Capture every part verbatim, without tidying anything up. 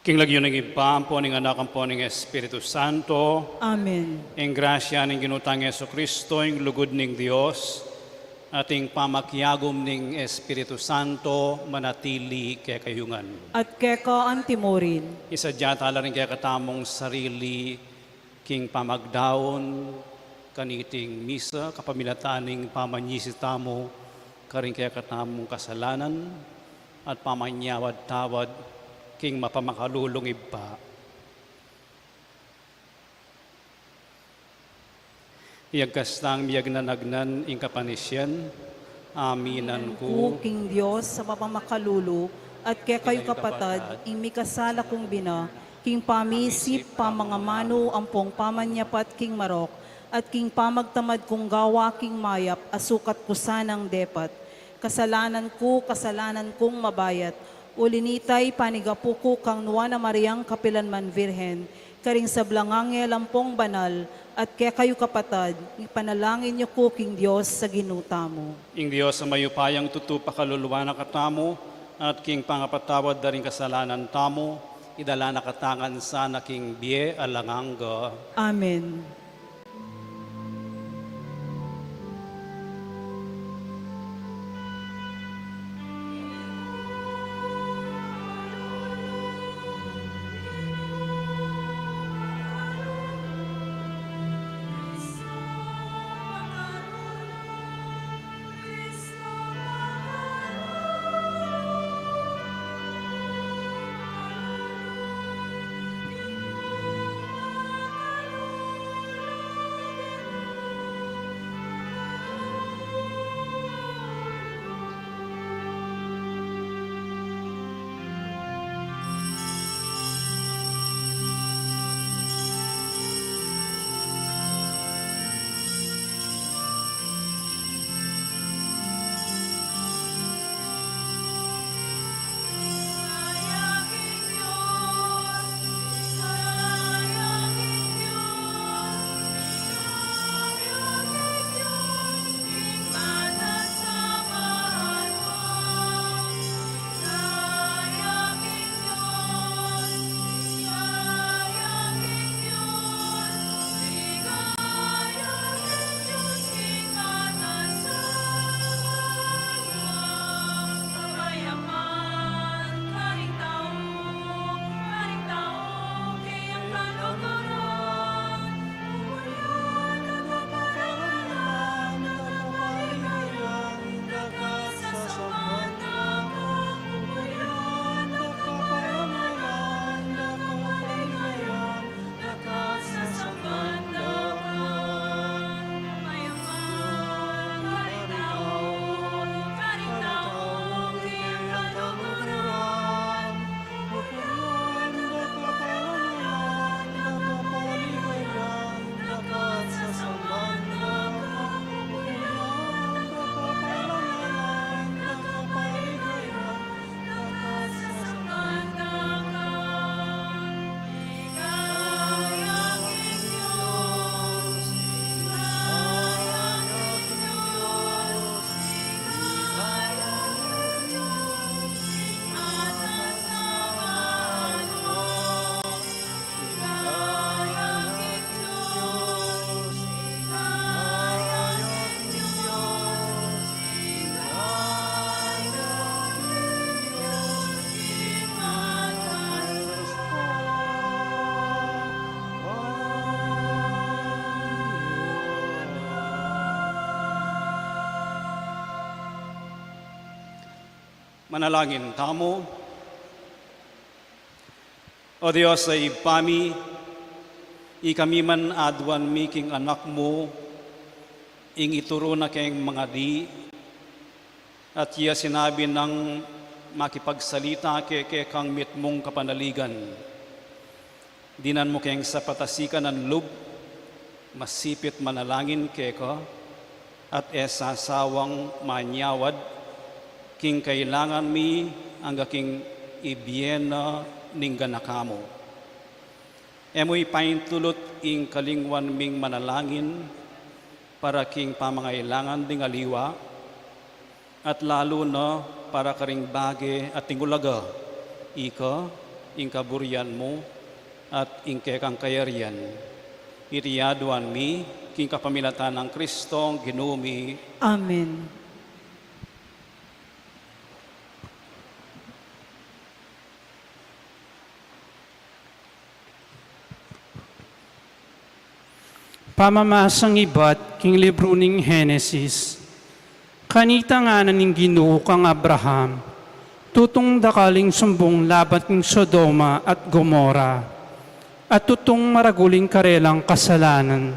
King lagyu ning Ibpa, ampo ning Anak, ampo ning Espiritu Santo. Amen. Ing grasya ning Ginu tang Jesucristo, ing lugud ning Dios, at ing pamakiagum ning Espiritu Santo manatili kekayu ngan. At keka antimurin. Isadya tala ring kekatamung sarili king pamagdaun kaniting misa, kapamilatan ning pamanyisi tamu karing kekatamung kasalanan at pamanyawad-tawad king mapamakalulung Ibpa. Iyagkas tang miyagnanagnan ing kapanisian, aminan ku king Dios a mapamakalulu, at kekayu kapatad, ing mikasala kung bina, king pamisip, pamangamanu, ampong pamanyapat king marok, at king pamagtamad kung gawa king mayap, a sukat ku sanang depat. Kasalanan ku, kasalanan kung mabayat, uli nita panigapu ku kang Nuan a Mariang kapilanman Virgen, karing sablang anghel ampong banal, at kekayu kapatad, ipanalangin yu ku king Dios a Ginu tamu. Ing Dios a mayupayang tutu pakaluluan na katamu, at king pangapatawad da ring kasalanan tamu, idala na katamu ngan sana king bie alang angga. Amen. Manalangin tamu. O Dios a Ibpa mi, ikami man aduan mi king Anak mu, ing ituru na keng mangadi, at iya sinabi nang makipagsalita keke kang mitmung kapanaligan. Dinan mu keng sapat a sikanan lub, masipit manalangin keka, at e sasawang manyawad king kailangan mi angga king ibie na ning ganaka mu. E mu ipaintulut ing kalingwan ming manalangin para king pamangailangan ding aliwa, at lalu na para karing bage at ing ulaga, ika, ing kaburian mu, at ing kekang kayarian. Iti aduan mi, king kapamilatan nang Kristong Ginu mi. Amen. Pamamasang ibat king libru ning Henesis. Kanita ngana ning Ginu kang Abraham, tutung dakal ing sumbung laban king Sodoma at Gomora, at tutung maragul ing karelang kasalanan.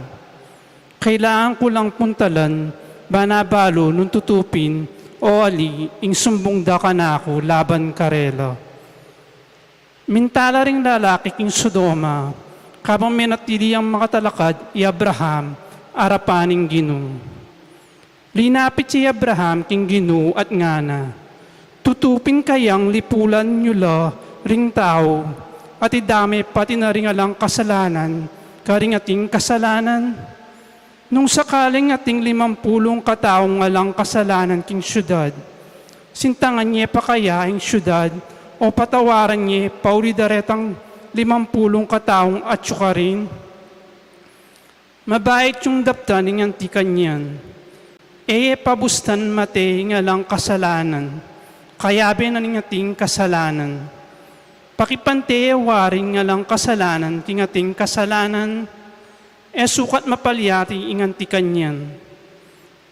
Kailangan ku lang puntalan, bana balu nung tutupin o ali ing sumbung da kanaku laban karela. Minta la ring lalaki king Sodoma, kabang menatili yang makatalakad i Abraham arapan ning Ginu. Linapit ya i Abraham king Ginu at ngana, tutupin kayang lipulan yu la ring tau, at idame pati na ring alang kasalanan karing ating kasalanan? Nung sakaling ating limampulung kataung alang kasalanan king siudad, sintangan ye pa kaya ing siudad o patawaran ye pauli da retang limampulung kataung atyu karin? Mabait yung daptan ing anti kanyan. E ye pabustan mate ing alang kasalanan, kayabe na ning ating kasalanan. Pakipante ye wari ing alang kasalanan king ating kasalanan, e sukat mapalyari ing anti kanyan.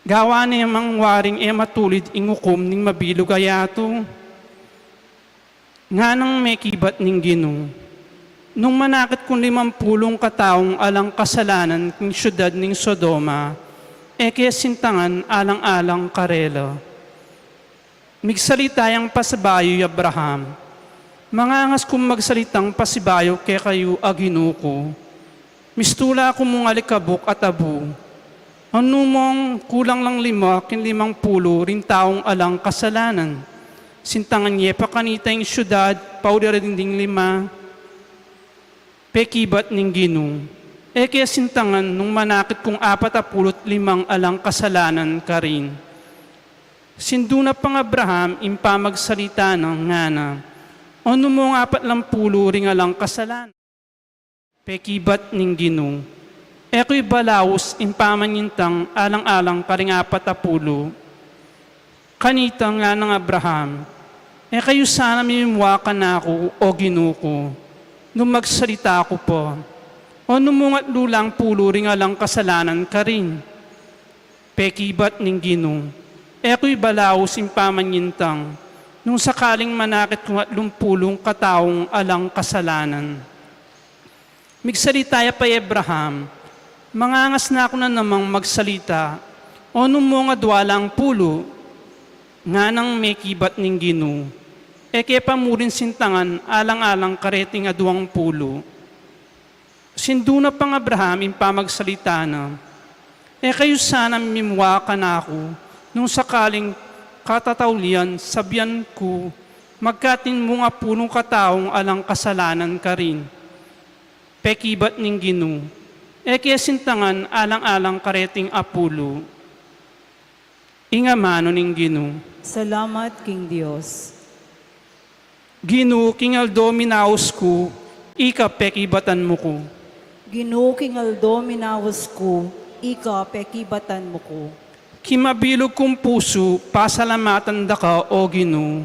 Gawa ne mang waring e matulid ing ukum ning mabilug a yatu? Nganang mekibat ning Ginu, nung manakit kung limampulung kataung alang kasalanan king siudad ning Sodoma, e ke sintangan alang-alang karela. Migsalita yang pasibayu i Abraham, mangangas kung magsalitang pasibayu kekayu a Ginu ku. Mistula ku mung alikabuk at abu. Anu mong kulang lang lima king limang pulu ring taung alang kasalanan, sintangan ye pa kanita ing siudad pauli da ring lima? Pekibat ning Ginu, e ke sintangan nung manakit kung apat a pulu't limang alang kasalanan karin? Sindu na pang Abraham ing pamagsalita na, ngana, anu mong apat lang pulu ring alang kasalanan? Pekibat ning Ginu, e ku'y balaus ing pamanyintang alang-alang karing apat a pulu? Kanita ngana nang Abraham, e kayu sana mimimua kanaku, o Ginu ku, nung magsalita ku pa? O nung mungat lulang pulu ring alang kasalanan karin? Pekibat ning Ginu, e ku'y balaus ing pamanyintang, nung sakaling manakit kung atlumpulung kataung alang kasalanan. Migsalita ya pa i Abraham, mangangas na ku na namang magsalita, o nung mungat dua lang pulu? Nganang mekibat ning Ginu, e ke pa murin sintangan alang-alang kareting aduang pulu? Sindu na pang Abraham ing pamagsalita na, e kayu sana mimimua kanaku, nung sakaling katataulian sabian ku, magkatinmung a pulung kataung alang kasalanan karin? Pekibat ning Ginu, e ke sintangan alang-alang kareting apulu? Ing amanu ning Ginu. Salamat king Dios. Ginu, king aldo minaus ku, ika pekibatan mu ku. Ginu, king aldo minaus ku, ika pekibatan mu ku. King mabilug kung pusu, pasalamatan da ka, o Ginu.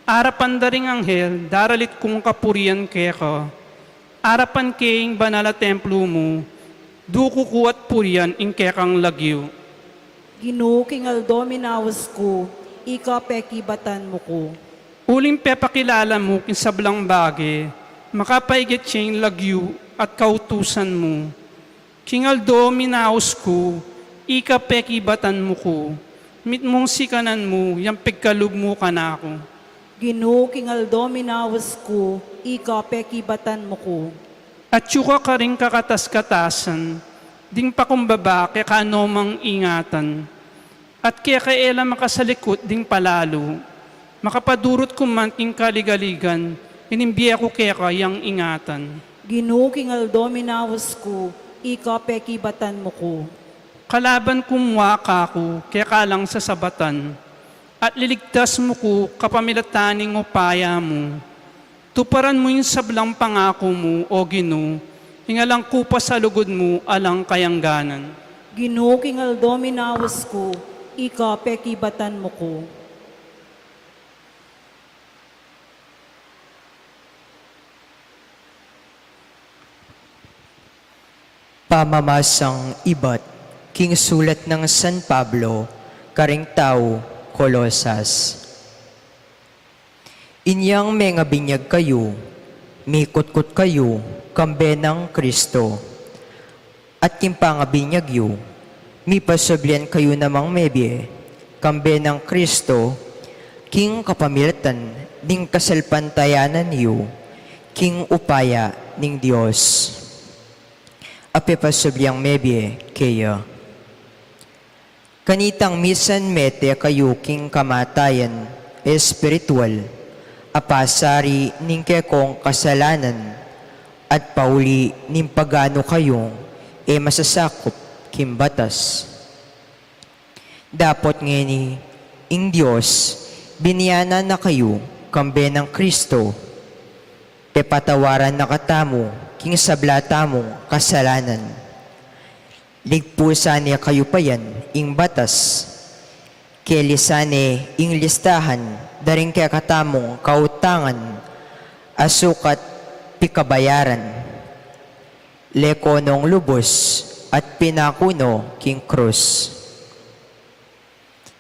Arapan da ring anghel, daralit kung kapurian keka. Arapan ke ing banal a templu mu, dukuku at purian ing kekang lagyu. Ginu, king aldo minaus ku, ika pekibatan mu ku. Uling pepakilala mu king sablang bage, makapaigit ya ing lagyu at kautusan mu. King aldo minaus ku, ika pekibatan mu ku, mitmung sikanan mu yang pigkalub mu kanaku. Ginu, king aldo minaus ku, ika pekibatan mu ku. Atyu ka karing kakatas-katasan, ding pakumbaba keka no mang ingatan. At keka e la makasalikut ding palalu, makapadurut ku man king kaligaligan, inimbie ku keka yang ingatan. Ginu, king aldo minaus ku, ika pekibatan mu ku. Kalaban kung mua kaku, keka lang sasabatan, at liligtas mu ku kapamilatan ning upaya mu. Tuparan mu ing sablang pangaku mu, O Ginu, ing alang kupas a lugud mu alang kayangganan. Ginu, king aldo minaus ku, ika pekibatan mu ku. Pamamasang ibat king sulat nang San Pablo karing tau Colosas. Inyang mengabinyag kayu, mikutkut kayu kambe nang Kristo. At king pangabinyag yu, mipasublian kayu namang mebie kambe nang Kristo, king kapamilatan ning kasalpantayanan yu king upaya ning Dios. Ape pasubliang mebie keya. Kanitang misan mete kayu king kamatayan espiritual, a pasari ning kekong kasalanan, at pauli ning paganu kayung e masasakup king batas. Dapot ngeni, ing Dios, binianan na kayu kambe nang Kristo, pepatawaran na katamu king sabla tamung kasalanan. Ligpusan ne kayu pa yan ing batas, kelisan ne ing listahan da ring kekatamung kautangan a sukat pikabayaran. Leko nong lubus at pinaku no king krus.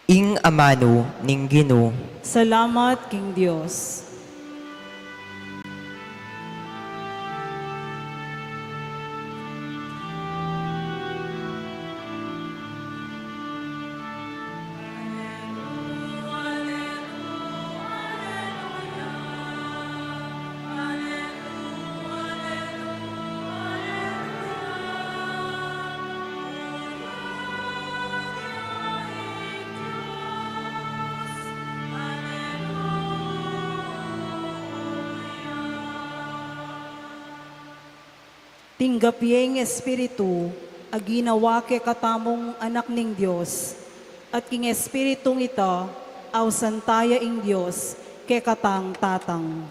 Ing amanu ning Ginu. Salamat king Dios. Tinggap ye ing Espiritu a ginawa kekatamung anak ning Dios, at king Espiritung ita, ausan taya ing Dios kekatang Tatang.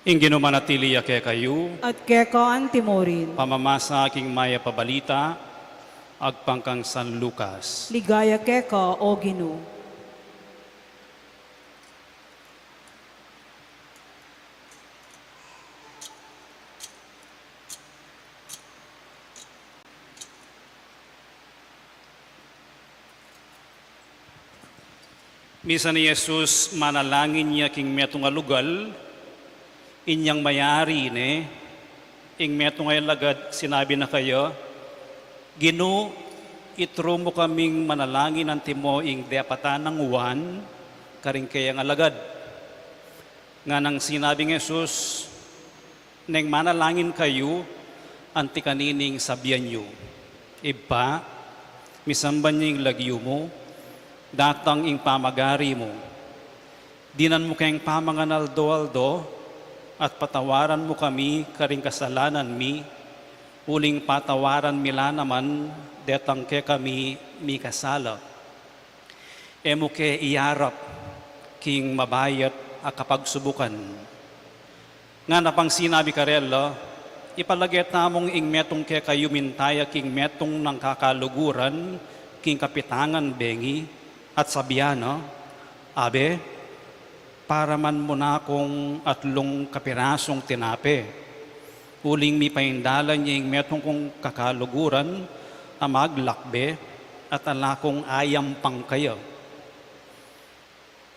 Ing Ginu manatili ya kekayu. At keka antimurin. Pamamasa king Mayap a Balita agpang kang San Lucas. Ligaya keka, O Ginu. Misan i Jesus manalangin ya king metung a lugal, inyang mayari ne, ing metung a alagad sinabi na kaya, "Ginu, ituru mu kaming manalangin antimo ing depatan nang Juan karing keyang alagad." Nganang sinabi nang Jesus, "Neng manalangin kayu, anti kanini ing sabian yu: Ibpa, misamban ya ing lagyu mu, datang ing pamagari mu, dinan mu keng pamangan aldo-aldo, at patawaran mu kami karing kasalanan mi, uling patawaran mi la naman detang kekami mikasala. E mu ke iyarap king mabayat a kapagsubukan." Ngana pang sinabi karela, "Ipalage tamung ing metung kekayu mintaya king metung nang kakaluguran king kapitangan bengi, at sabian na, 'Abe, paraman mu na kung atlung kapirasung tinape, uling mipaindalan ya ing metung kung kakaluguran a maglakbe, at ala kung ayampang kaya.'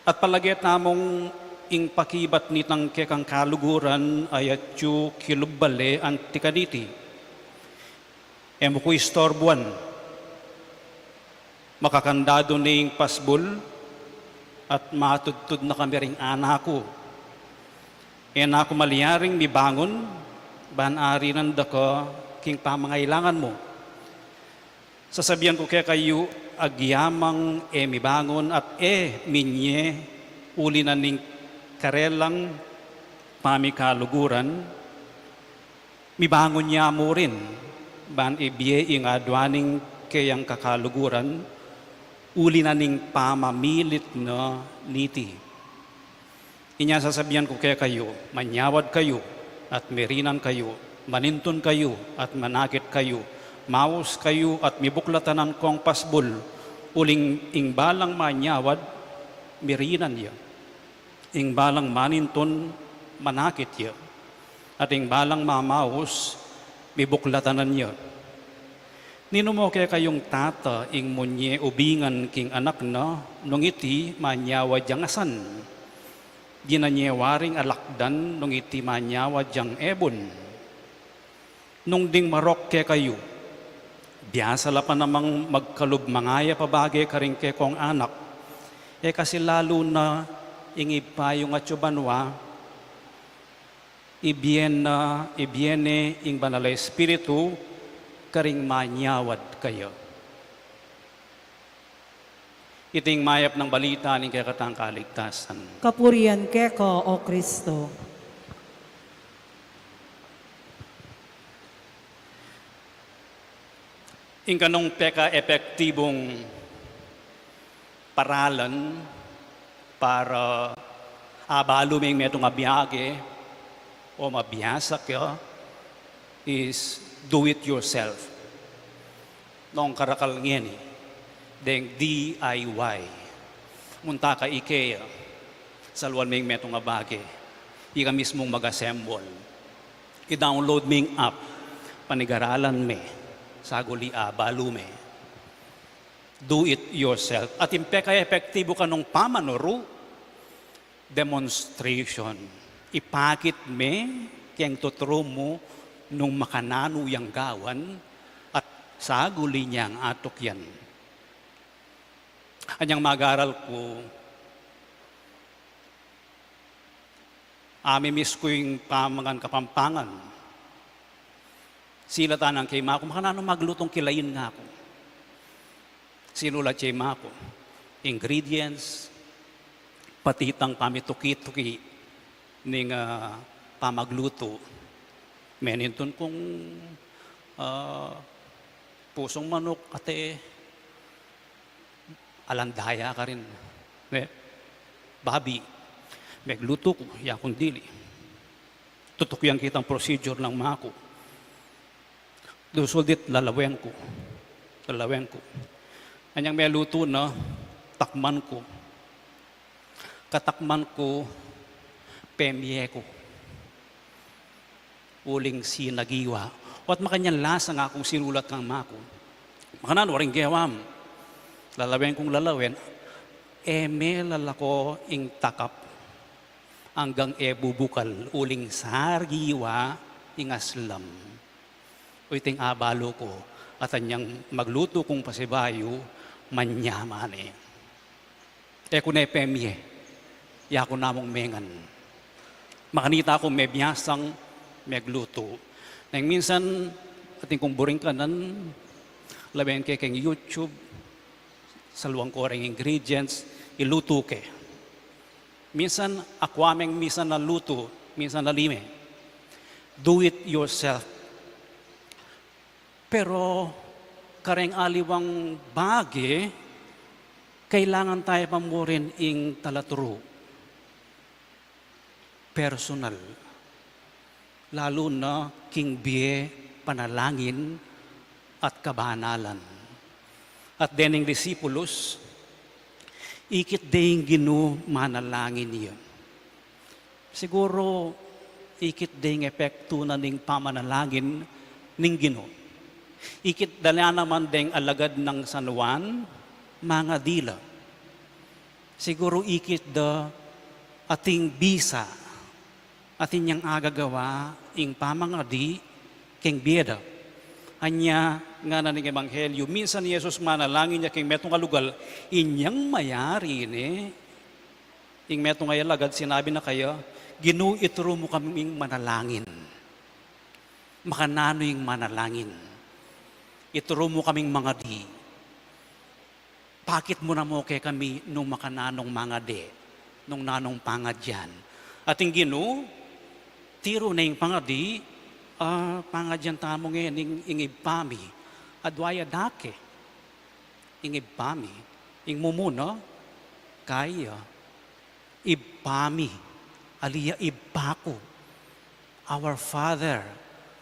At palage tamung ing pakibat nitang kekang kaluguran ay atyu kilub bale anti kaniti. E mu ku istorbuan. Makakandadu ning pasbul at matudtud na kami ring anak ku. E na ku malyaring mibangun, ban arinan da ka king pamangailangan mu. Sasabian ku kekayu, agyamang e mibangun at e minye uli na ning karelang pamikaluguran, mibangun ya mu rin, ban ibie ing adwa ning keyang kakaluguran, uli na ning pamamilit na niti. Inya sasabian ku kekayu, manyawad kayu, at mirinan kayu, manintun kayu, at manakit kayu, maus kayu, at mibuklatanan kong pasbul, uling ing balang manyawad, mirinan ya. Ing balang manintun, manakit ya. At ing balang mamaus, mibuklatanan ya. Ninu mu kekayung tata ing munye ubingan king anak na, nung iti manyawad yang asan? Di na nye waring alakdan nung iti manyawad yang ebun. Nung ding marok kekayu, biasa la pa namang magkalub mangayap a bage karing kekong anak, e kasi lalu na ing Ibpa yu atsu banua, ibie na, ibie ne ing Banal a Espiritu karing manyawad kaya. Iting mayap nang balita ning kekatang kaligtasan. Kapurian keka, O Kristo. Ing kanung peka-epektibung paralan para abalu meng metung a biage o mabiasa kaya is do it yourself. Nung karakal ngeni, deng D I Y. Munta ka IKEA, saluan meng metung a bage, ika mismung mag-assemble. I-download meng app, panigaralan me, saguli abalu me. Do it yourself. At ing peka-epektibu kanung pamanuru, demonstration. Ipakit me keng tuturu mu nung makananu yang gawan at saguli niyang atukyan. Anyang mag-aral ku, amimiss ku ing pamangan Kapampangan. Silatan ke ing ima ku, makananu maglutung kilain, ngaku. Sinulat ya ing ima ku, ingredients, pati itang pamituki-tuki ning, ah, pamaglutu. Menintun kung, ah, pusung manuk, ate, alang daya karin, ne? Babi. Meglutu ku, ya kung dili. Tutukian ke itang procedure nang ima ku. Dusul dit lalawen ku. Lalawen ku. Anyang melutu na, takman ku. Katakman ku, pemye ku. Uling sinagiwa. O at makanyan lasa, ngaku, sinulat kang ima ku. Makananu ring gewa mu? Lalawen kung lalawen, e me lalako ing takap anggang e bubukal, uling sagiwa ing aslam. O iting abalu ku, at anyang maglutu kung pasibayu, manyaman ne. E ku ne pemye, ya ku namung mengan. Makanita ku mebiasang meglutu. Neng minsan, atin kung buring kanan, lawen ke keng YouTube, saluan ku ring ingredients, ilutu ke. Minsan, akwa meng minsan a lutu, minsan a lime. Do it yourself. Pero kareng aliwang bage, kailangan taya pa mu rin ing talaturu. Personal. Lalu na king bie panalangin at kabanalan. At dening disipulus, ikit de ing Ginu manalangin ya. Siguru, ikit de ing epektu na ning pamanalangin ning Ginu. Ikit da la naman deng alagad nang San Juan, mangadi la. Siguru ikit da ating bisa, atin yang agagawa ing pamangadi keng bie da. Anya, Ngana ning Ebanghelyo, minsan i Jesus manalangin ya king metung a lugal, inyang mayari ne, ing metung a alagad sinabi na kaya, "Ginu, ituru mu kaming manalangin." Makananu ing manalangin? "Ituru mu kaming mangadi. Pakit mu na mu kekami nung makananung mangadi, nung nanung pangadian." At ing Ginu, tiru ne ing pangadi, ah, pangadian tamu ngening ing Ibpa mi, adwa ya dake. Ing Ibpa mi, ing mumuna, kaya, Ibpa mi, ali ya Ibpa ku. Our Father,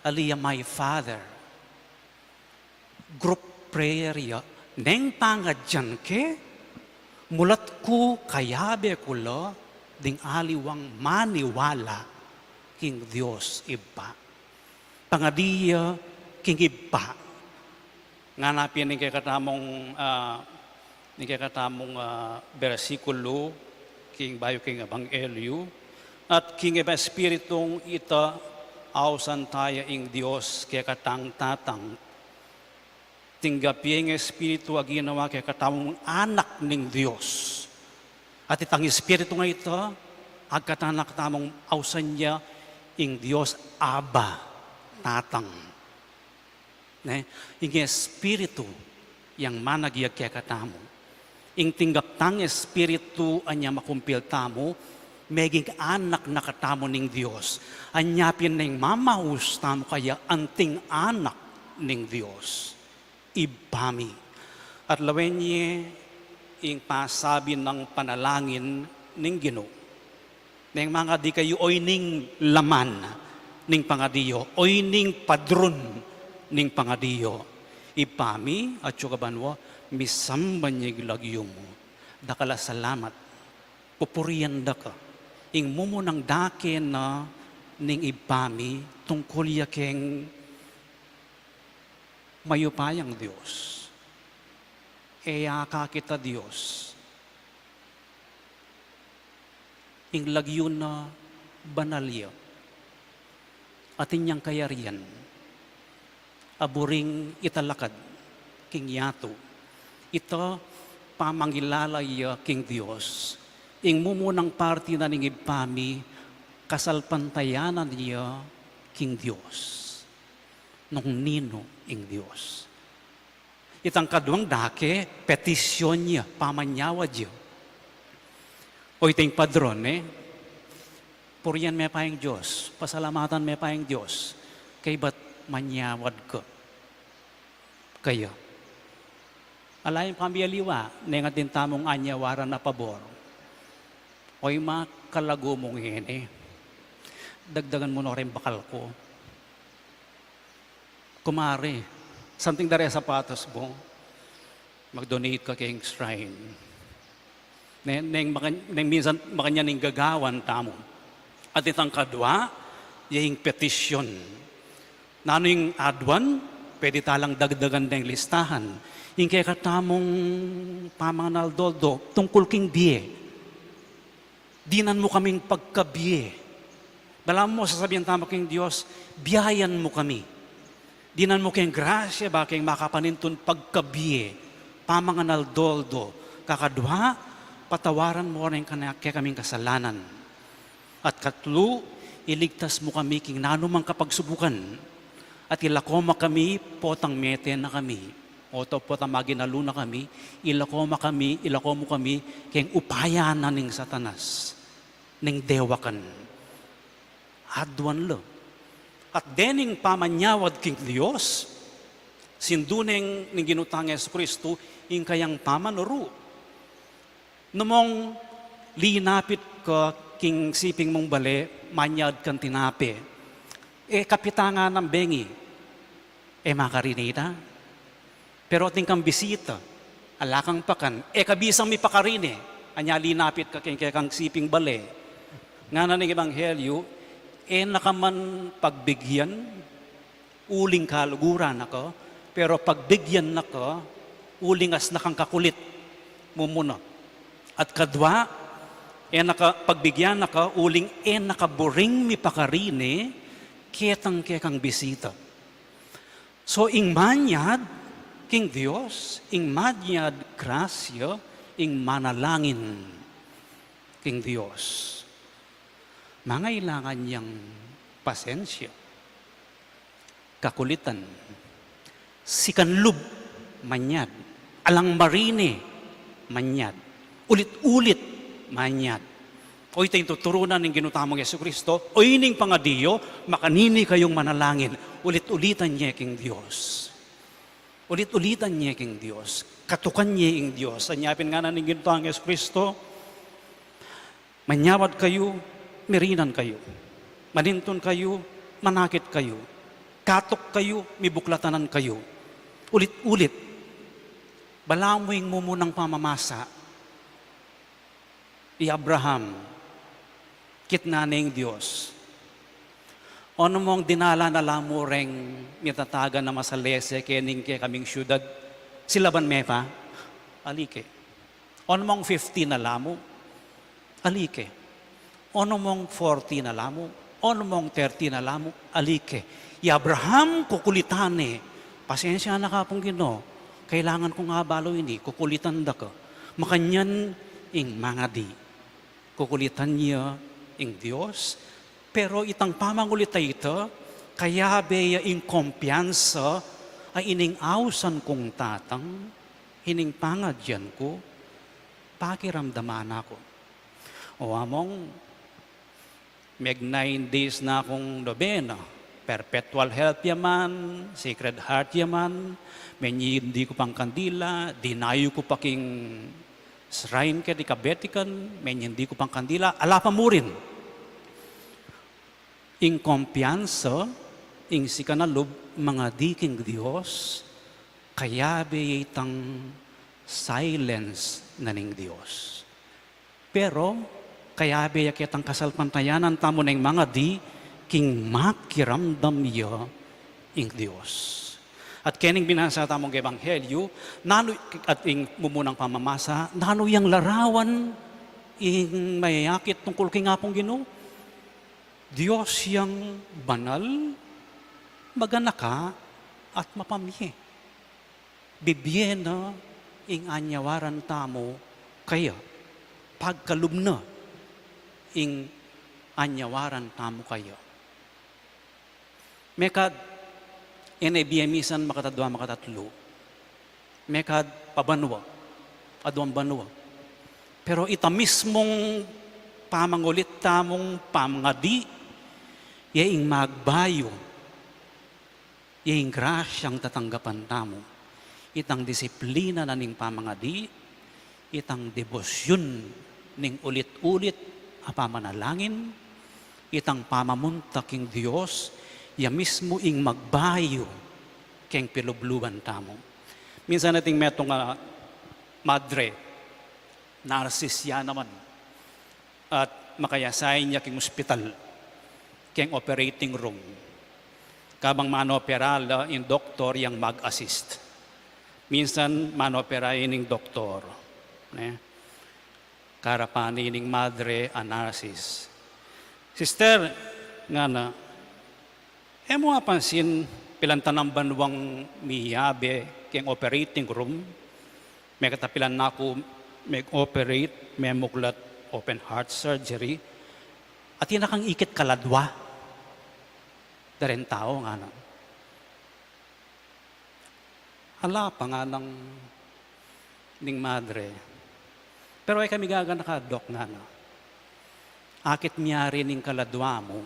ali ya my Father. Group prayer ya, neng pangadian ke, mulat ku kayabe ku la ding aliwang maniwala king Dios Ibpa. Pangadi ya king Ibpa. Ngana pin ning kekatamung, ah, ning kekatamung, ah, bersikulu, king bayu king Ebanghelyu, at king Espiritung ita, ausan taya ing Dios kekatang Tatang. Tinggap ye ing Espiritu a ginawa kekatamung anak ning Dios. At itang Espiritu nga ita, agkatan na katamung ausan ya ing Dios, Abba, Tatang. Ne? Ing Espiritu yang managyag kekatamu. Ing tinggap tang Espiritu anya makumpil tamu, meging anak na katamu ning Dios. Anya pin neng mamaus tamu kaya anting anak ning Dios. Ibpa mi. At lawen ye ing pasabi nang panalangin ning Ginu. Neng mangadi kayu, oyni ing laman ning pangadi yu, oyni ing padron ning pangadi yu. Ibpa mi, atsu ka banua, misamban ya ing lagyu mu. Dakal a salamat. Pupurian da ka. Ing mumunang dake na ning Ibpa mi, tungkul ya keng mayupayang Dios. E ya akakit a Dios. Ing lagyu na banal ya. Atin yang kayarian a buring italakad king yatu. Ita pamangilala ya king Dios. Ing mumunang parti na ning Ibpa mi, kasalpantayanan ya king Dios. Nung ninu ing Dios. Itang kaduang dake, petisyon ya, pamanyawad ya. O iting padron, e, purian me pa ing Dios, pasalamatan me pa ing Dios, kaybat manyawad ka. Kaya. Ala yang pamialiwa, neng atin tamung anyawaran a pabor. Oy, makalagu mu ngeni. Dagdagan mu no ring bakal ku. Kumare, santing da re sapatos mu, mag-donate ka king shrine. Ne, neng makan-, neng minsan makanyan ing gagawan tamu. At itang kadwa, ya ing petisyon. Nanu ing aduan, pwede talang dagdagan deng listahan. Ing kekatamung pamanganaldoldo, tungkul king bie. Dinan mu kaming pagkabie. Balamu sasabian tamu king Dios, biayan mu kami. Dinan mu keng grasya, ba keng makapanintun pagkabie, pamanganaldoldo, kakadwa, patawaran mu ring kana-, kekaming kasalanan. At katlu, iligtas mu kami king nanumang kapagsubukan. At ilako mu kami potang mete na kami. Oto potang maginalu na kami, ilako mu kami, ilako mu kami keng upaya na ning Satanas, ning dewakan. Aduan la. At dening pamanyawad king Dios, sindu neng ning Ginu tang Jesucristo, ing kayang pamanuru. Numong linapit ka king siping mung bale, manyawad kang tinape. E, kapita nga nang bengi. E, makarini ta. Pero atin kang bisita, ala kang pakan, e ka bisang mipakarini, anya linapit ka king kekang siping bale. Ngana ning Ebanghelyo, e na ka man pagbigyan, uling kaluguran na ka, pero pagbigyan na ka, uling asna kang kakulit, mumuna. At kadwa, e na ka pagbigyan na ka, uling e na ka buring mipakarini, ketang kekang bisita. So, ing manyad king Dios, ing manyad grasya, ing manalangin king Dios. Mangailangan yang pasensya, kakulitan, sikan lub, manyad, alang marine, manyad, ulit-ulit, manyad. O ita ing tuturunan ning Ginu tamung Jesu Cristo, o ining pangadi yu, makanini kayung manalangin, ulit-ulitan ye king Dios. Ulit-ulitan ye king Dios. Katukan ye ing Dios. Anya pin ngana ning Ginu tamung Jesu Cristo, manyawad kayu, mirinan kayu. Manintun kayu, manakit kayu. Katuk kayu, mibuklatanan kayu. Ulit-ulit. Balamu ing mumunang pamamasa. I Abraham, kitnan ne ing Dios. Onu mong dinala na la mu reng mitatagan a masalese kening kekaming siudad, silaban me pa? Ali ke. Onu mong fifty na la mu? Ali ke. Onu mong forty na la mu? Onu mong thirty na la mu? Ali ke. I Abraham, kukulitan ne. Pasensya na ka, Apung Ginu. Kailangan kung abalu ini, kukulitan da ka. Makanyan ing mangadi. Kukulitan ya ing Dios, pero itang pamangulit a ita, kayabe ya ing kumpiyansa a ining ausan kung tatang, ining pangadyan ku, pakiramdaman na ku. O among, meg nine days na kung nobena, perpetual help ya man, Sacred Heart ya man, menyindi ku pang kandila, dinayu ku pa king shrine keti ka Vatican, menyindi ku pang kandila, ala pa murin. Ing kumpiyansa, ing sikan a lub, mangadi king Dios, kayabe ya itang silence na ning Dios. Pero, kayabe ya ketang kasalpantayanan tamu neng mangadi, king makiramdam ya ing Dios. At kening binasa tamung ebanghelyu, nanu, at ing mumunang pamamasa, nanu yang larawan ing mayayakit tungkul king Apung Ginu? Dios yang banal, maganaka, at mapamye. Bibie na ing anyawaran tamu kaya. Pagkalub na ing anyawaran tamu kaya. Mekad, e ne bie misan makatadwa, makatatlu. Mekad pa banua, aduang banua. Pero ita mismung pamangulit tamung pamangadi, ya ing magbayu, ya ing grasyang tatanggapan tamu. Itang disiplina na ning pamangadi, itang debosyun ning ulit-ulit a pamanalangin, itang pamamunta king Dios, ya mismu ing magbayu keng pilubluban tamu. Minsan atin metung a madre, narsis ya naman, at makayasain ya king ospital, keng operating room. Kabang manopera la, ing doktor yang mag-assist. Minsan manopera ining doktor, ne? Karapan ne ining madre a narsis. "Sister," ngana, "e mu apansin pilan ta nang banuang miyabe keng operating room? Mekad a pilan na ku meg-operate, memuklat open heart surgery. Atin na kang ikit kaladwa da reng tau," ngana. "Ala pa," ngana ning madre. "Pero e kami gaganaka, Dok," ngana. "Akit miyarin ing kaladwa mu,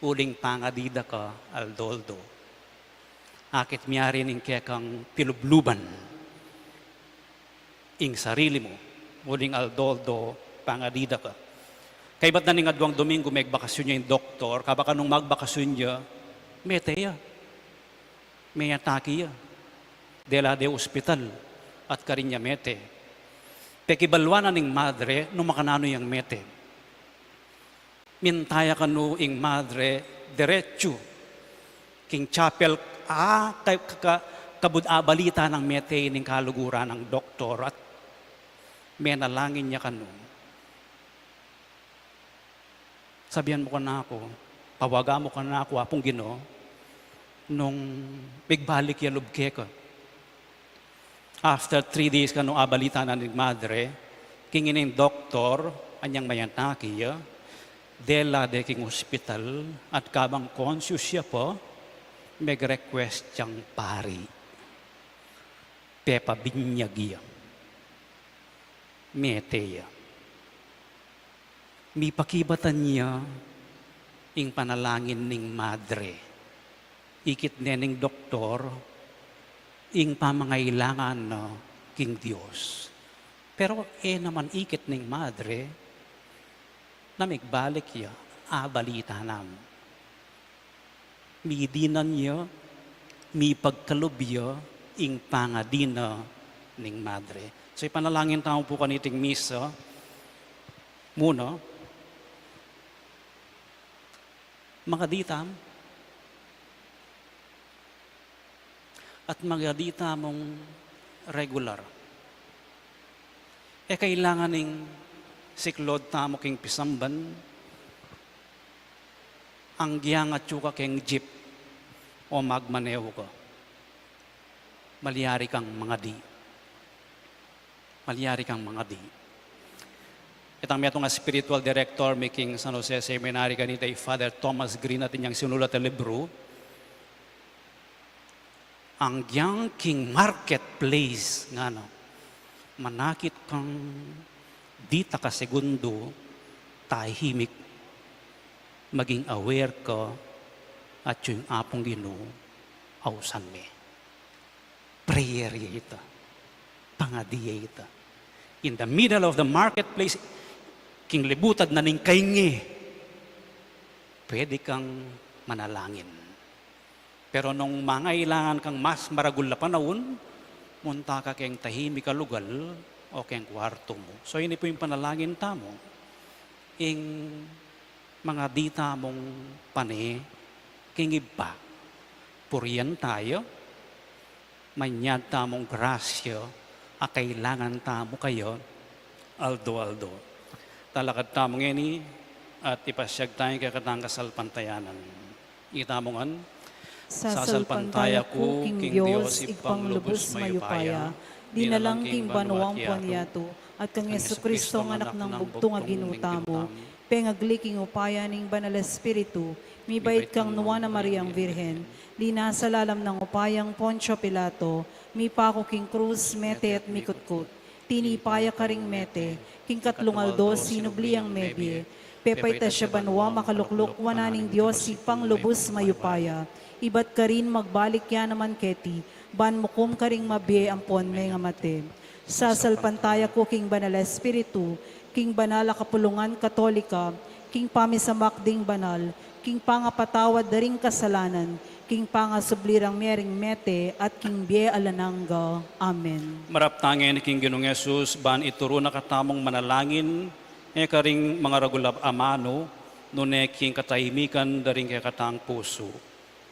uling pangadi da ka aldo-aldo. Akit miyarin ing kekang pilubluban, ing sarili mu, uling aldo-aldo pangadi da ka." Kaybat na ning aduang Dominggu, megbakasyun ya ing doktor. Kabang kanung magbakasyun ya, mete ya. Meyataki ya. Dela de ospital at karin ya mete. Pekibaluan na ning madre nung makananu yang mete. Minta ya kanu ing madre diretsu king chapel, a, ka, ka, kabud abalita nang mete ining kaluguran nang doktor at menalangin ya kanu. "Sabian mu kanaku, pawaga mu kanaku, Apung Ginu, Nung migbalik ya lub keka, after three days kanu abalita na ning madre, king ing doktor, anyang mayanaki ya, dela de king hospital, at kabang conscious ya pa, meg-request yang pari. Pepabinyag ya. Mete ya. Mipakibatan ya ing panalangin ning madre. Ikit ne ning doktor, ing pamangailangan na king Dios. Pero e naman ikit ning madre, na migbalik ya, abalita na mu. Midinan ya, mipagkalub ya, ing pangadina ning madre. So, ipanalangin tamu pu kaniting misa, muna, mangadi tamu, at mangadi tamung regular. E kailangan ing siklaud tamu king pisamban, anggyang atyu ka keng jeep o magmaneho ka. Malyari kang mangadi. Malyari kang mangadi. Itang metung a spiritual director mi king San Jose Seminary kanita i Father Thomas Green, atin yang sinulat a libru, anggyang king marketplace, ngana, manakit kang di ta kasegundu, tahimik, maging aware ka, atyu ing Apung Ginu ausan me. Prayer ya ita. Pangadi ya ita. In the middle of the marketplace, king libutad na ning kaingi, pwede kang manalangin. Pero nung mangailangan kang mas maragul a panaun, munta ka keng tahimik a lugal o keng kwartu mu. So, ini pu ing panalangin tamu, ing mangadi tamung pane king Ibpa. Purian taya, manyad tamung grasya a kailangan tamu kaya aldo-aldo. Talakad tamu ngeni at ipasyag taya ing kekatang kasalpantayanan. Itamu ngan. Sasalpantaya ku king Dios, Ibpang lubus mayupaya, dinalang king banua ampon yatu, at kang Jesucristo, anak nang bugtung a Ginu tamu, pengagli king upaya ning Banal Espiritu, mibait kang nuan a Mariang Virgen, linasa lalam nang upayang Poncio Pilato, mipaku king krus, mete at mikutkut, tinipa ya karing mete, king katlung aldo sinubli yang mebie, pepaitas ya banua, makalukluk wanan ning Dios Ibpang lubus mayupaya, ibat karin magbalik ya naman keti, ban mukum karing mabie ampon mengamate. Sasalpantaya ku king Banal a Espiritu, king banal a kapulungan Katolika, king pamisamak ding banal, king pangapatawad da ring kasalanan, king pangasubli rang mie ring mete, at king bie alang angga. Amen. Marap ta ngeni king Ginung Jesus, ban ituru na katamung manalangin, e karing mangaragul a amanu, nune king katahimikan da ring kekatang pusu.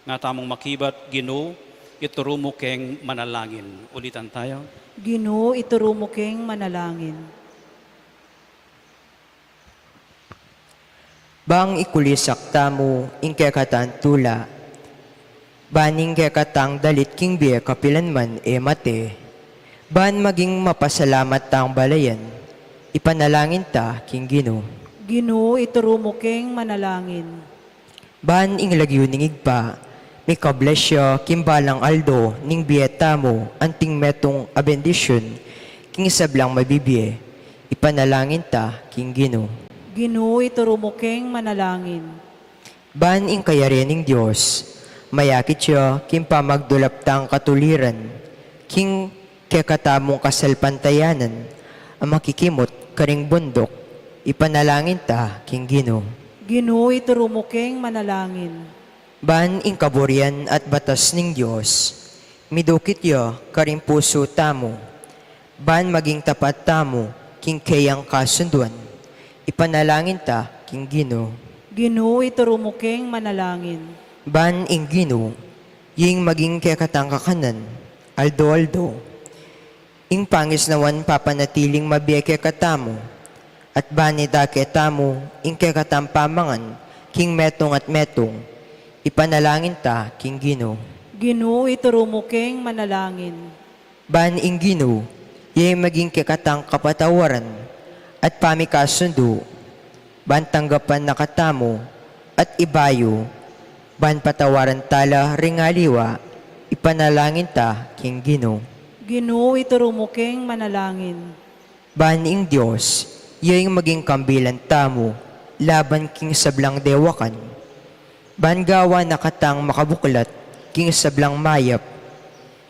Nga tamung makibat, Ginu, ituru mu keng manalangin. Ulitan taya. Ginu, ituru mu keng manalangin. Bang ikulisak tamu ing kekatang tula, ban ing kekatang dalit king bie kapilan man e mate, ban maging mapasalamat tang balayan, ipanalangin ta king Ginu. Ginu, ituru mu keng manalangin. Ban ing lagyu ning Ibpa, mika-bless ya king balang aldo ning bie tamu, anting metung a bendisyun king sablang mabibie, ipanalangin ta king Ginu. Ginu, ituru mu keng manalangin. Ban ing kayarian ning Dios, mayakit ya king pamagdulap tang katuliran, king kekatamung kasalpantayanan, a makikimut karing bunduk, ipanalangin ta king Ginu. Ginu, ituru mu keng manalangin. Ban ing kaburian at batas ning Dios, midukit ya karing pusu tamu, ban maging tapat tamu king keyang kasunduan, ipanalangin ta king Ginu. Ginu, ituru mu keng manalangin. Ban ing Ginu, ing maging kekatang kakanan, aldo-aldo. Ing pangisnawan papanatiling mabie kekatamu, at ban idake tamu ing kekatang pamangan king metung at metung, ipanalangin ta king Ginu. Ginu, ituru mu keng manalangin. Ban ing Ginu, iya ing maging kekatang kapatawaran at pamikasundu, ban tanggapan na katamu at ibayu, ban patawaran tala ring aliwa, ipanalangin ta king Ginu. Ginu, ituru mu keng manalangin. Ban ing Dios, iya ing maging kambilan tamu, laban king sablang dewakan. Ban gawan na katang makabuklat king sablang mayap,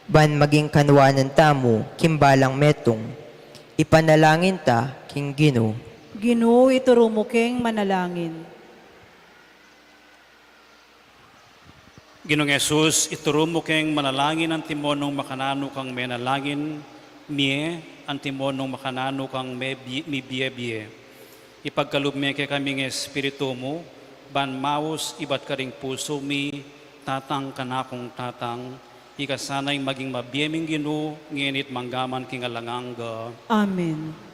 ban maging kanwanan tamu king balang metung, ipanalangin ta king Ginu. Ginu, ituru mu keng manalangin. Ginung Jesus, ituru mu keng manalangin antimong makananu kang menalangin, mie antimong makananu kang mebi-, mibie-bie. Ipagkalub me kekami ing Espiritu mu, ban maus ibat karing pusu mi, tatang kanakung tatang, ika sana ing maging mabie ming Ginu, ngeni at mangga man king alang angga. Amen.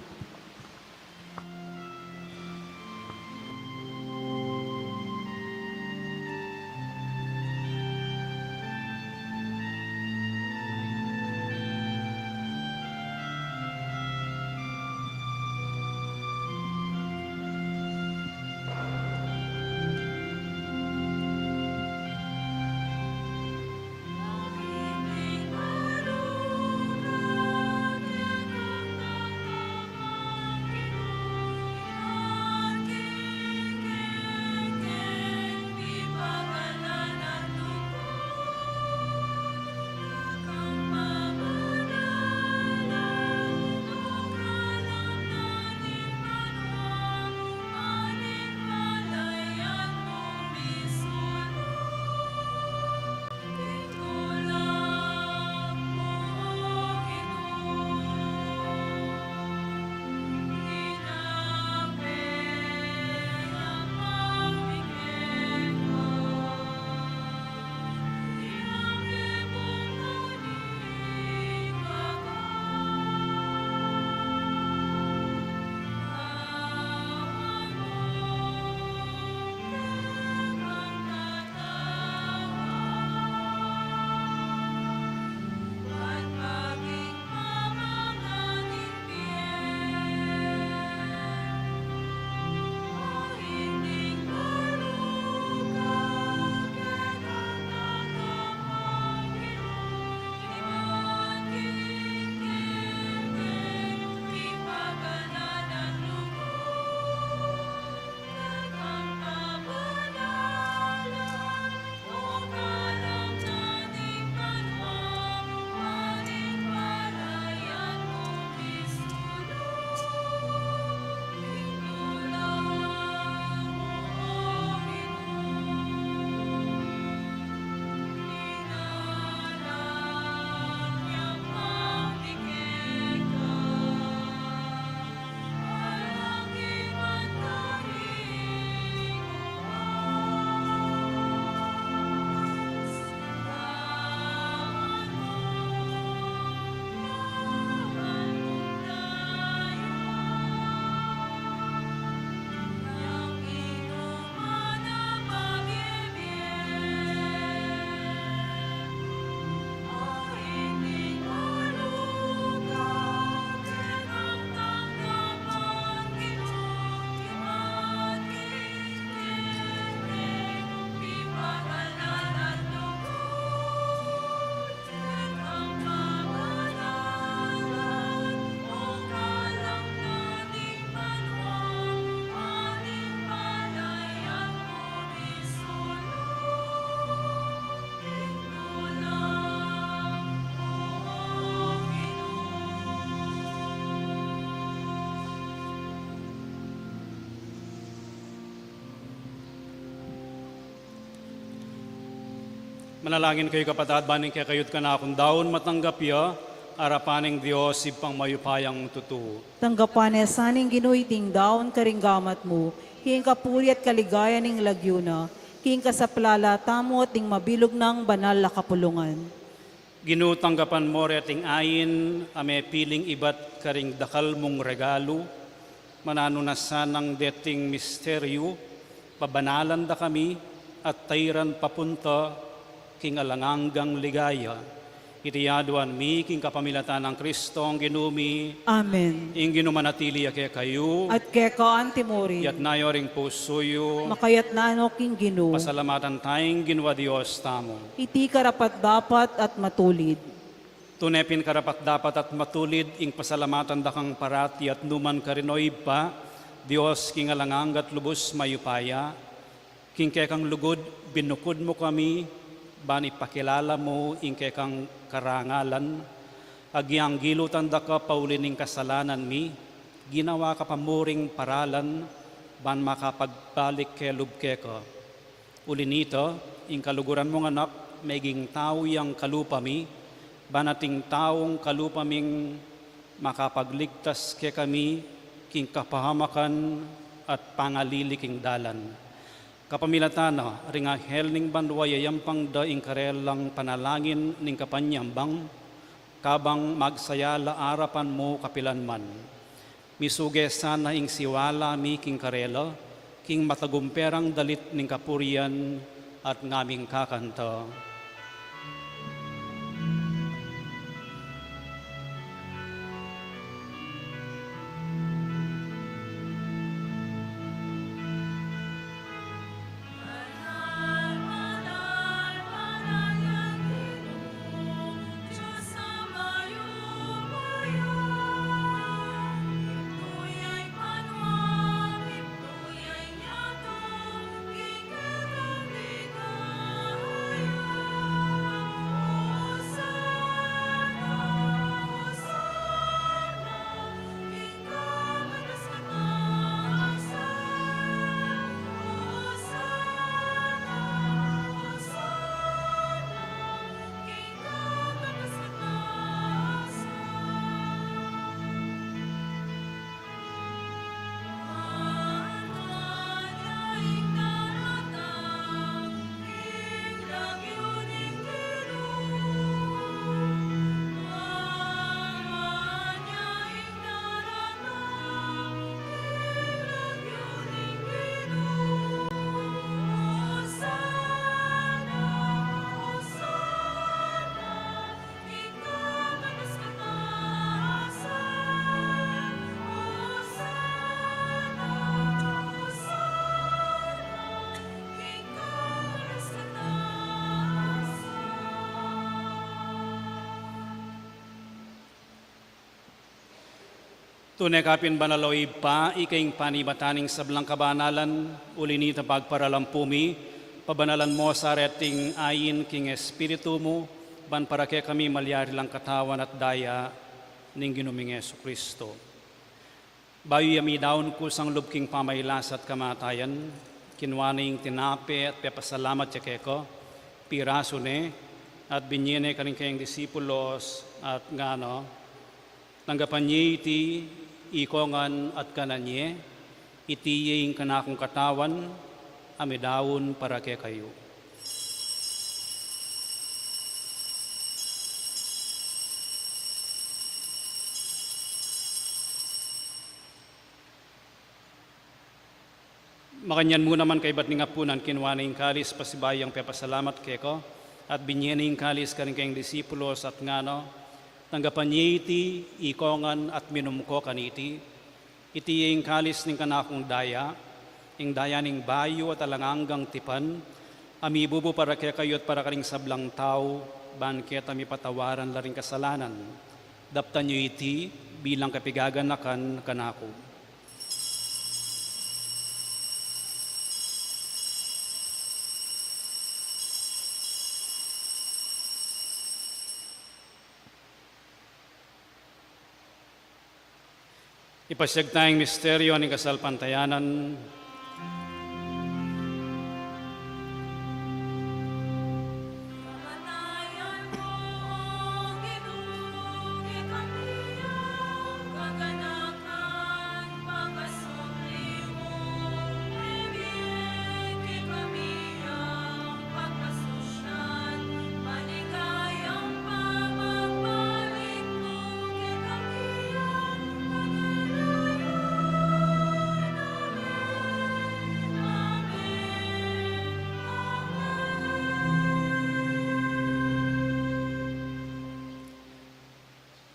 Manalangin kayu, kapatad, ban ing kekayu't kanakung daun matanggap ya arapan ning Dios Ibpang mayupayang tutu. Tanggapan na sa ning Ginu iting daun karing gamat mu, king kapurian at kaligayan ning lagyu na, king kasaplalan tamu at ding mabilug nang banal a kapulungan. Ginu, tanggapan mu reting ain a mepiling ibat karing dakal mung regalu, mananu na sanang deting misteryu, pabanalan da kami, at tairan papunta king alang anggang ligaya. Iti aduan mi king kapamilatan nang Kristong Ginu mi. Amen. Ing Ginu manatili ya kekayu. At keka antimurin. Iyatas yu ring pusu yu. Makayatas no king Ginu. Pasalamatan taya ing Ginu a Dios tamu. Iti karapat-dapat at matulid. Tune pin karapat-dapat at matulid ing pasalamatan da kang parati at nukarin man, o Ibpa, Dios king alang angga at lubus mayupaya. King kekang lugud binukud mu kami, ban ipakilala mu ing kekang karangalan. Agyang gilutan da ka pauli ning kasalanan mi, ginawa ka pa mu ring paralan, ban makapagbalik kelub keka. Uli na nita, ing kaluguran mung Anak, meging tau yang kalupa mi, ban ating taung kalupa ming makapagligtas kekami king kapahamakan at pangalili king dalan. Kapamilatan na ring anghel ning banua, yayampang da ing karelang panalangin ning kapanyambang, kabang magsaya la arapan mu kapilan man. Misuge sana ing siwala mi king karela, king matagumperang dalit ning kapurian at ngaming kakanta. Tune ka pin banal, o Ibpa, ika ing panibatan ning sablang kabanalan, uli na nita pagparalan pu mi, pabanalan mu sa reting ain king Espiritu mu, ban para kekami malyari lang katawan at daya ning Ginu ming Jesucristo. Bayu ya midaun kusang lub king pamailas at kamatayan, kinua ne ing tinape at pepasalamat ya keka, pirasu ne, at binye ne karing kayang disipulos, at ngana, tanggapan ye iti ikongan at kanan ye, iti ye ing kanakung katawan, a midaun para kekayu. Makanyan mu naman kaybat ning apunan, kinua ne ing kalis pasibayu yang pepasalamat keka, at binye ne ing kalis karing kayang disipulos, at ngana, tanggapan ye iti ikongan at minum ko kaniti, iti ye ing kalis ning kanakung daya, ing daya ning bayu at alang anggang tipan, a mibubu para kekayu at para karing sablang tau, ban keta mipatawaran la ring kasalanan. Daptan yu iti bilang kapigaganakan kanaku. Ipasiag taya ing misteryo ning kasalpantayanan.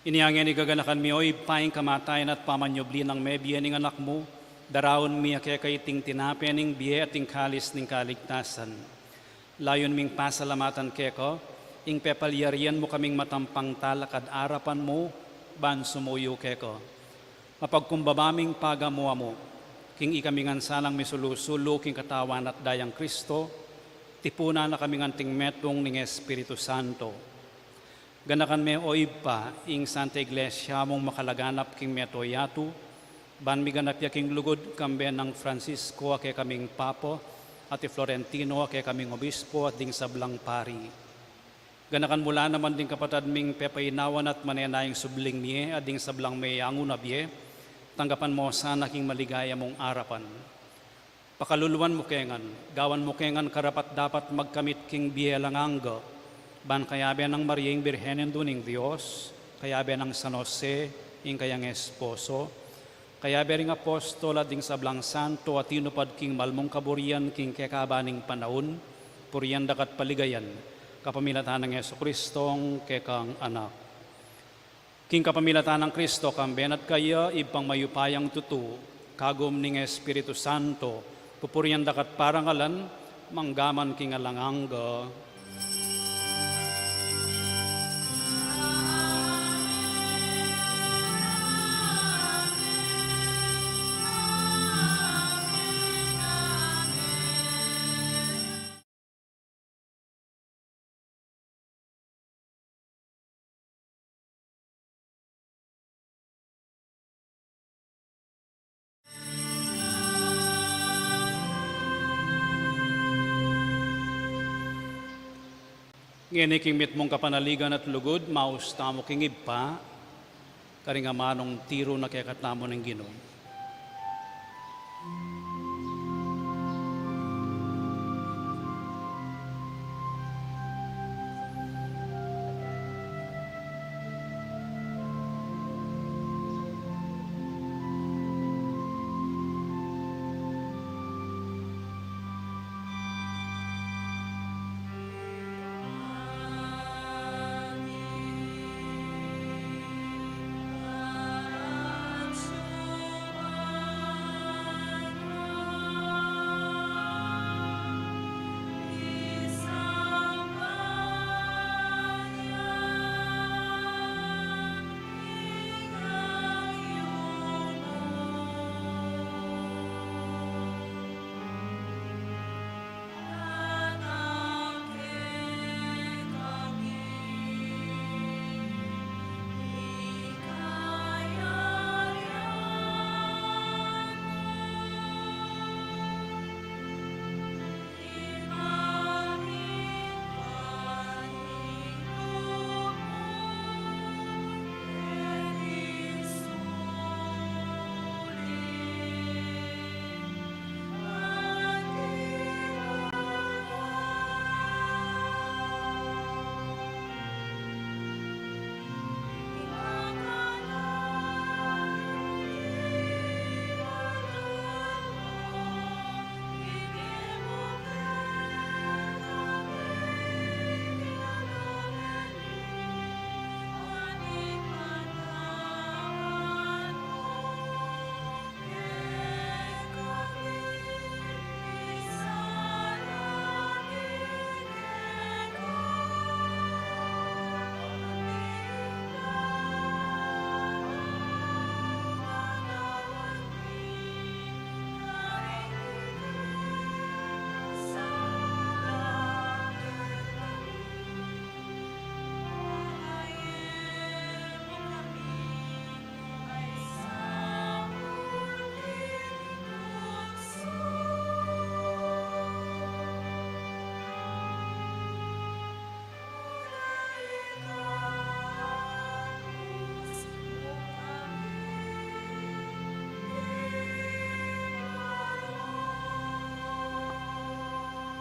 Inya ngeni gaganakan mi, o Ibpa, ing kamatayan at pamanyubli nang mebie ning Anak mu, daraun mi keka iting tinape ning bie at ing kalis ning kaligtasan. Layun ming pasalamatan keka ing pepalyarian mu kaming matampang talakad arapan mu ban sumuyu keka. Mapagkumbaba ming pagamu-amu king ikami ngan sanang misulu-sulu king katawan at dayang Kristo, tipunan na kaming anting metung ning Espiritu Santo. Ganakan me, o Ibpa, ing Santa Iglesia mung makalaganap king mabilug a yatu, ban miganap ya king lugud, kambe nang Francisco a kekaming Papa, at i Florentino a kekaming Obispo, at ding sablang pari. Ganakan mu la naman ding kapatad ming pepainawan at manenayang subling mie, at ding sablang meyangu na bie, tanggapan mu sana king maligaya mung arapan. Pakaluluan mu ke ngan, gawan mu ke ngan karapat-dapat magkamit king bie alang angga, ban kayabe nang Maria ing Birhen Indu ning Dios, kayabe nang San Jose, ing kayang esposo, kayabe ring apostol at ding sablang santo a tinupad king mal mung kaburian king kekaban ning panaun, purian da ka at paligayan, kapamilatan nang Jesucristong kekang Anak. King kapamilatan nang Kristo, kambe na at kaya, Ibpang mayupayang tutu, kagum ning Espiritu Santo, pupurian da ka at parangalan, mangga man king alang angga. Ngeni king mitmung kapanaligan at lugud, maus tamu king Ibpa, karing amanung tiru na kekatamu ning Ginu.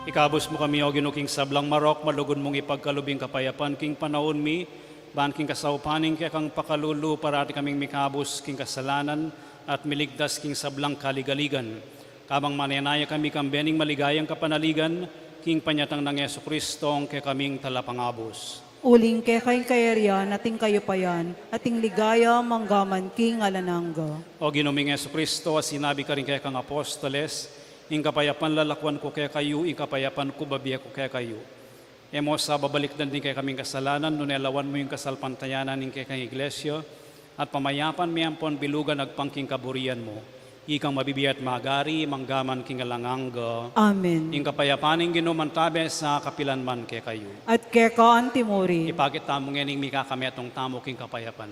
Ikabus mu kami, O Ginu, king sablang marok, malugud mung ipagkalub ing kapayapan king panaun mi, ban king kasaupan ning kekang pakalulu, parati kaming mikabus king kasalanan at miligtas king sablang kaligaligan. Kabang manenaya kami kambe ning maligayang kapanaligan, king panyatang nang Jesucristong kekaming Talapangabus. Uling keka ing kayarian, at ing kayupayan, at ing ligaya, manggaman king alang angga. O Ginu ming Jesucristo, a sinabi karing kekang apostoles, ing kapayapan lalakuan ku kekayu, ing kapayapan ku bibie ku kekayu. E mu sa babalikdan ding kekaming kasalanan, nune lawan mu ing kasalpantayanan ning kekang Iglesia, at pamayapan me ampon bilugan agpang king kaburian mu. Ikang mabibie at magari, manggaman king alang angga. Amen. Ing kapayapan ning Ginu mantabe sa kapilan man kekayu. At keka anti mu rin. Ipakit tamu ngeni ing mikakametung tamu king kapayapan.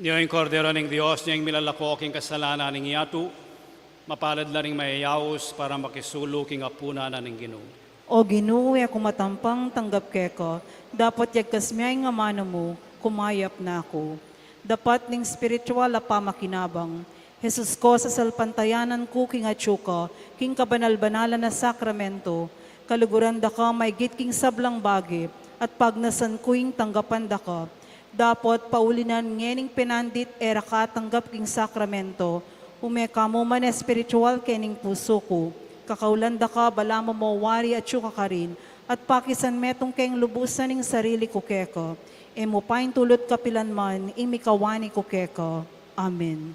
Nia ing Kordero ning Dios, nia ing milalako king kasalanan ning yatu. Mapalad la ring mayayaus para makisulu king apunan na ning Ginu. O Ginu, e ku matampang tanggap keka, dapot yagkas me ing amanu mu, kumayap na ku. Dapat ning espiritual a pamakinabang, Jesus ko, sasalpantayanan ku king atyu ka, king kabanal-banalan a sakramento, kaluguran da ka maigit king sablang bage, at pagnasan ku ing tanggapan da ka. Dapot, pauli na ngening penandit e ra ka tanggap king sakramento, ume ka mu man espiritual kening pusu ku, kakaulan da ka balamu mo wari atyu ka karin, at pakisan metung keng lubusan ing sarili ku keka, e mu paintulut kapilan man ing mikawani ku keka. Amen.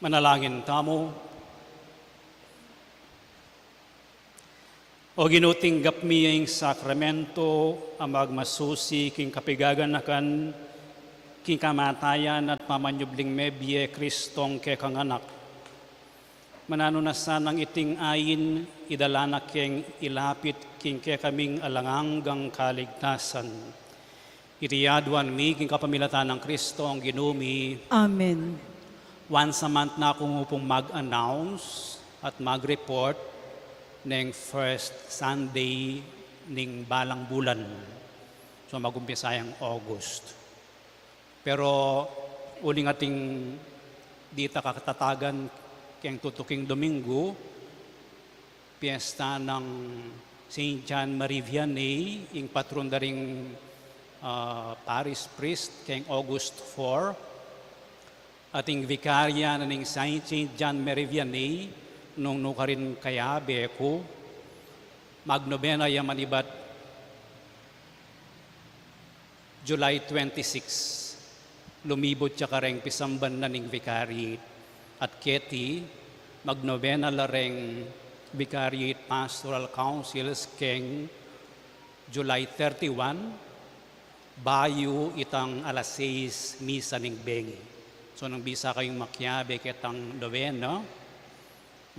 Manalangin tamu. O Ginu, tinggap mi ing sakramento a magmasusi king kapigaganakan king kamatayan at pamanyubling mebie Kristong kekang Anak. Mananu na sanang iting ain idala na keng ilapit king kekaming alang anggang kaligtasan. Iti aduan mi king kapamilatan nang Kristong Ginu mi. Amen. Once a month na kung upung mag-announce at mag-report neng first Sunday ning balang bulan. So, mag-umpisa yang August. Pero uling ating dita kakatatagan keng tutuking Domingo, piyesta nang Saint John Marie Vianney, ing patron da ring, ah, parish priest keng August four, at ing vicaria na ning Saint, Saint John Marie Vianney, nung nukarin kayabe ku, magnobena ya manibat July twenty-six, lumibut ya kareng pisamban na ning vicariate. At keti, magnobena la reng vicariate pastoral councils keng July thirty-one, bayu itang alas sais misa ning bengi. So, nung bisa kayung makiabe ketang novena,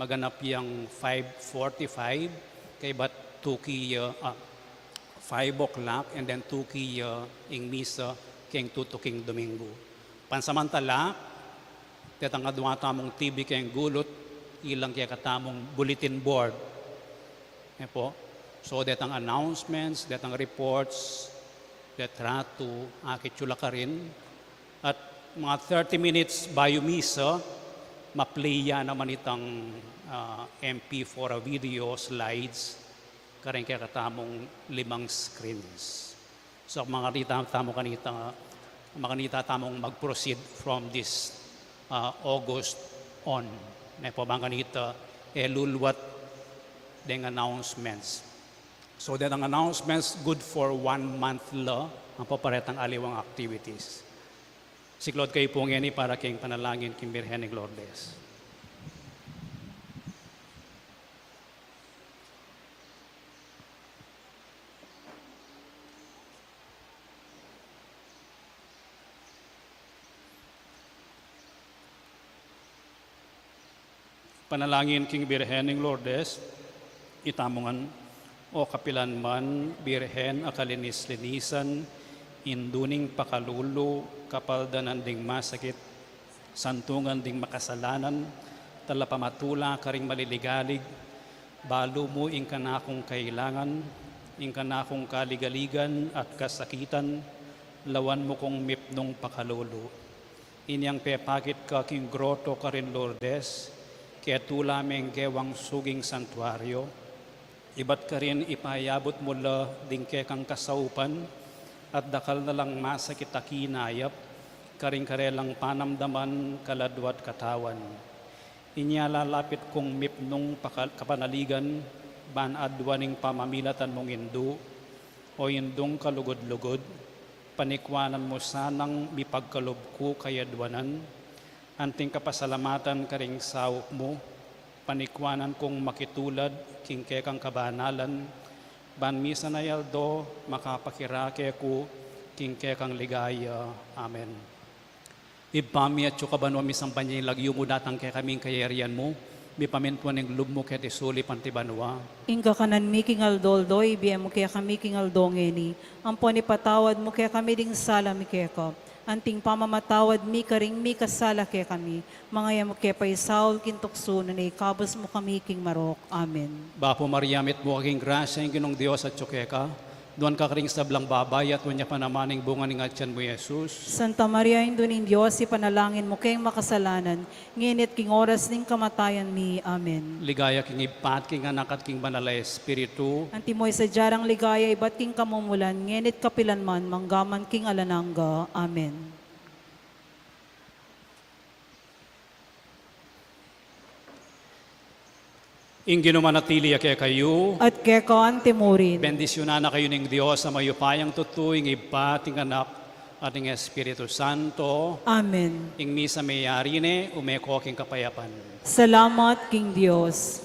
maganap yang five forty-five, kaybat tuki ya, ah, five o'clock, and then tuki ya ing misa keng tutuking Domingo. Pansamantala, detang adua tamung T V keng gulut, ilang kekatamung bulletin board. E po? So, detang announcements, detang reports, retratu, akit yu la karin. At mga thirty minutes bayu misa, ma-play ya naman itang, ah, M P four a video slides, kareng kekatamung limang screens. So, makanita tamu kanita, makanita tamung mag-proceed from this, ah, August on. Ne po, makanita, e luluat deng announcements. So, detang announcements good for one month la, ampo pa retang aliwang activities. Siklaud kayu pu ngeni para king panalangin king Birhen ning Lourdes. Panalangin king Birhen ning Lourdes, itamu ngan. O kapilan man Birhen a kalinis-linisan, indu ning pakalulu, kapaldanan ding masakit, santungan ding makasalanan, talapamatula karing maliligalig, balu mu ing kanakung kailangan, ing kanakung kaligaligan at kasakitan, lawan mu kung mipnung pakalulu. Inyang pepakit ka king groto karin Lourdes, ketula meng gewang suging santuario, ibat karin ipayabut mu la ding kekang kasaupan, at dakal na lang masakit a kinayap, karing karelang panamdaman, kaladua at katawan. Inya lalapit kung mipnung pakal-, kapanaligan, ban aduan ing pamamilatan mung indu, o indung kalugud-lugud, panikwanan mu sanang mipagkalub ku kayaduanan, anting kapasalamatan karing saup mu, panikwanan kung makitulad king kekang kabanalan, ban misan a aldo makapakirake ku king kekang ligaya. Amen. Ibpa mi, atsu ka banua, misamban ya ing lagyu mu, datang kekami ing kayarian mu, mipamintuan ing lub mu keti sulip anti banua. Ing kakanan mi king aldo-aldo ibie mu kekami king aldo ngeni, ampon ipatawad mu kekami ding sala mi keka, anting pamamatawad mi karing mikasala kekami, manga e mu ke paisaul king tuksu nune ikabus mu kami king marok. Amen. Bapu Maria, mitmu ka king grasya, ing Ginung Dios atsu keka, nuan ka karing sablang babai at nuan ya pa naman ing bunga ning atian mu, Jesus. Santa Maria, Indu ning Dios, ipanalangin mu keng makasalanan, ngeni at king oras ning kamatayan mi. Amen. Ligaya king Ibpa at king Anak at king Banal a Espiritu. Antimo ing sadya rang ligaya ibat king kamumulan, ngeni at kapilan man, mangga man king alang angga. Amen. Ing Ginu manatili ya kekayu. At keka anti murin. Bendisyunan na kayu ning Dios a mayupayang tutu, ing Ibpa at ing Anak At ning Espiritu Santo. Amen. Ing misa meyari ne, ume ko king kapayapan. Salamat king Dios.